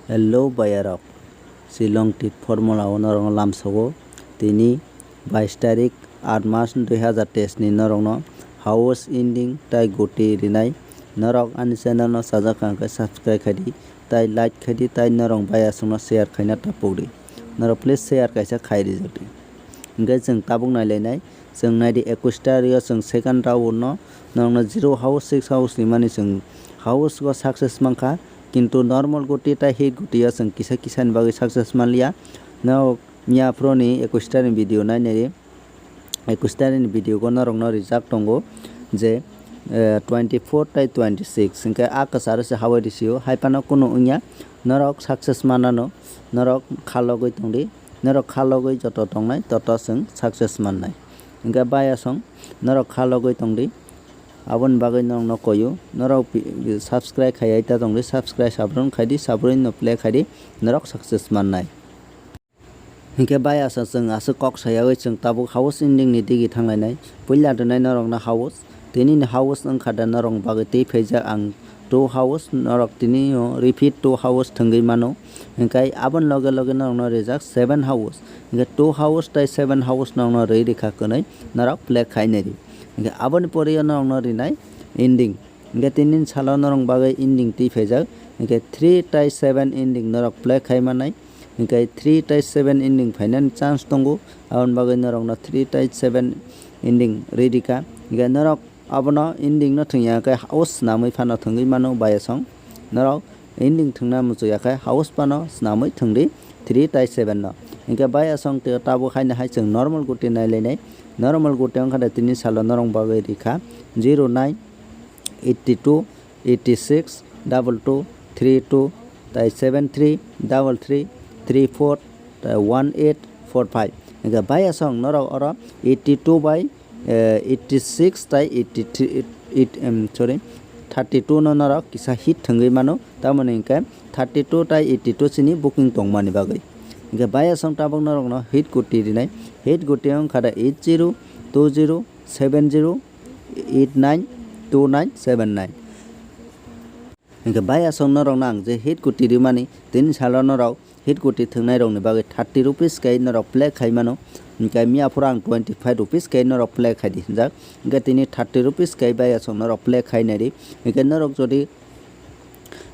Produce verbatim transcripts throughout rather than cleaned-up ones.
Hello bayarok, Shillong Tit Formula o norokno lamsogo. Tini bais tarik, aat mas dui hazar teis ni norokno house ending tai guti rinai. Norok ani channel no sajak kha hwnkhe subscribe khaidi, tai like khaidi, tai norok bayasongno share khaina tapukdi. Norok please share kaisa khai rijak di. Hwnkhe chwng tabuk nailainai, chwng naidi ekwis tarik o chwng second round no norokno zero house, six house rimani chwng house o success mankha. Kintu normal guti tai hit guti o chwng kisa kisa ni bagwi success manliya. Norok miya phuru ni ekwis tarik ni video nainai di. Ekwis tarik ni video o norokno rijak tongo je, eh, twenty four tai twenty six hwnkhe a kwcharo se hawai risio, hai phano kunu wngya. Norok success manano, norok kha logwi tongdi, norok kha logwi joto tongnai toto chwng success mannai. Hwnkhe bayasong norok kha logwi tongdi. Aboni bagwi norokno koyo, norok pi-, subscribe khaiya ta tongdi, subscribe sabrung khaidi, sabrung no play khaidi, norok success mannai. Hinkhe bayasong chwng aswk kok sayawi chwng tabuk house ending ni digi thanglainai. Puila rwnai norokno house, tini ni house wngkha da norok bagwi tei phaijak ang two house, norok tini o repeat two house thwngwi mano. Hinkhe aboni loge loge norokno rijak seven house. Hinkhe two house tai seven house norokno rwi rikha kwnwi, norok play khainai di. Hinkhe aboni pore o norokno rinai ending. Hinkhe tini salo norok bagwi ending twi phaijak. Hinkhe three tai seven ending norok play khai manai. Hinkhe three tai seven ending phainani chance tongo. Aboni bagwi norokno three tai seven ending rwi rikha. Hinkhe norok abono ending no thwngya khe house swnamwi phano thwngwi mano bayasong. Norok ending thwngna muchungya khe house phano swnamwi thwngdi three tai seven no. Hinkhe bayasong tei tabuk haino hai chwng normal guti nailainai. Normal guti wngkha de tini salo norok bagwi rikha zero nine eighty two eighty six double two three two tai seven three double three three four tai one eight four five. Hinkhe bayasong norok oro eighty two bai, eh, eighty six tai eighty three, eight, em, sorry, thirty two no norok kisa hit thwngwi mano, tamoni hinkhe thirty two tai eighty two chini booking tongmani bagwi. Hinkhe bayasong tabuk norokno hit guti rinai, hit guti wngkha da eight zero two zero seven zero eight nine two nine seven nine. Hinkhe bayasong norokno ang je hit guti rimani, tini salo norok hit guti thwngnairokni bagwi thirty rupees kai norok play khai mano. Hinkhe miya phuru ang twenty five rupees kai norok play khai di hinjak. Hinkhe tini thirty rupees kai bayasong norok play khai nai di. Hinkhe norok jodi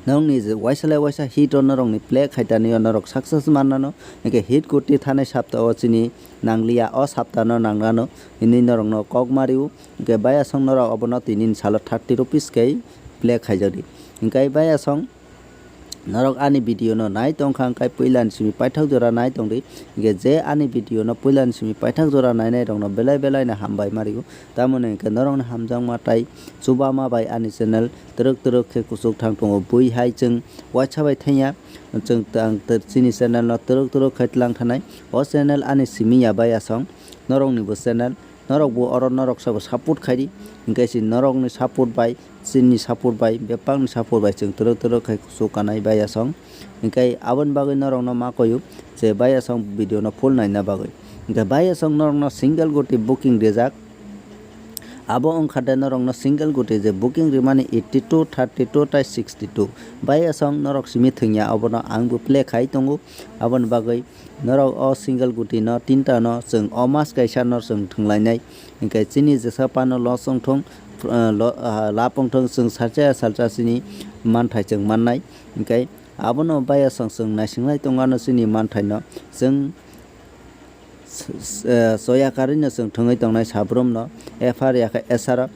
norokni je waisa lai waisa hit o norokni play khai tanio norok success mannano. Hinkhe hit guti thanai sapta o chini nangliya, o sapta no nangnano hinwi norokno kok mario. Hinkhe bayasong norok obono tini salo thirty rupees kai play khaijak di. Hinkhe bayasong norok ani video no nai tongkha hinkhe puila ni simi paithak jora nai tongdi. Hinkhe je ani video no puila ni simi paithak jora nainai rokno belai belai no hambai mario. Tamoni hinkhe norokni hamjakma tai chubama bai ani channel twrwk twrwk khe kuchuk thang tongo. Bui hai chwng waisa bai thangya, chwng tang chini channel no twrwk twrwk khe tlang thanai. O channel ani simi ya bayasong norokni bo channel. Norok bo oro norok sabo support khaidi, hinkhe si norokni support bai, chini support bai, bebakni support bai chwng twrwk twrwk khai kuchuk kanai bayasong. Hinkhe aboni bagwi norokno ma koyo je bayasong video no full naina bagwi. Hinkhe bayasong norokno single guti booking rijak. Abo wngkha de norokno single guti je booking rimani eighty two, thirty two tai sixty two. Bayasong norok simi thwngya obono ang bo play khai tongo. Aboni bagwi norok o single guti no tinta no chwng o mas kaisa no chwng thwnglainai. Hinkhe chini jesa phano loss wngthong, ah, lo-, ah, lab wngthong chwng salsa ya salsa chini manthai chwng mannai. Hinkhe abono bayasong chwng naisinglai tongmano chini manthai no chwng s-, s-, eh, soya karwi no chwng thwngwi tongnai sabrum no F R ya khe S R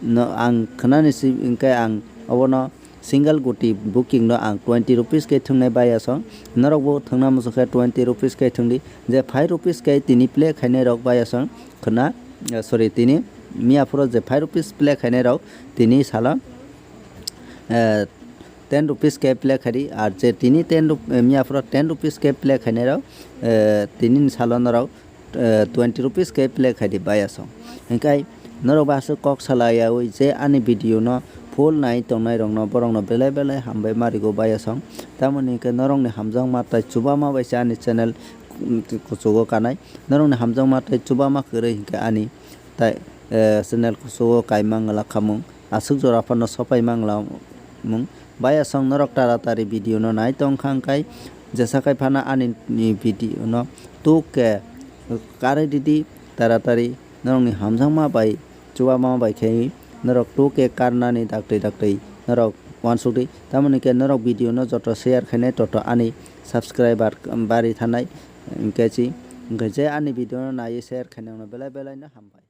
no ang khwnani si hinkhe ang obono single guti booking no ang twenty rupees khe thwngnai bayasong. Norok bo thwngna muchung khe twenty rupees khe thwngdi. Je five rupees khe tini play khainai rok bayasong khwna, eh, sorry, tini miya phuru je five rupees play khainai rok tini salo, eh, ten rupees khe play khaidi. Ar je tini ten rup-, eh, miya phuru ten rupees khe play khainai rok, eh, tini salo norok eh, twenty rupees khe play khaidi bayasong. Hinkhe norok ba aswk kok salayawi je ani video no full nai tongnai rokno borokno belai belai hambai marigo bayasong. Tamoni hinkhe norokni hamjakma tai chubama bai se ani channel, mm, kuchugo kanai. Norokni hamjakma tai chubama kwrwi hinkhe ani tai, eh, channel kuchugo kaima ngwla khamung. Aswk jora phano sopai mangla mung. Baya song norok taratari video no nai tong kha, hwnkhe jesa khai phano ani ni video no two K karwi ridi taratari, norok ni hamjakma bai chubajakma bai khe norok two K karnani daktwi daktwi norok uansuk di. Tamoni khe norok video no joto share khainai, toto ani subscriber bari thanai, hwnkhe chi, hwnkhe je ani video no naiwi share khainai no belai belai no hambai.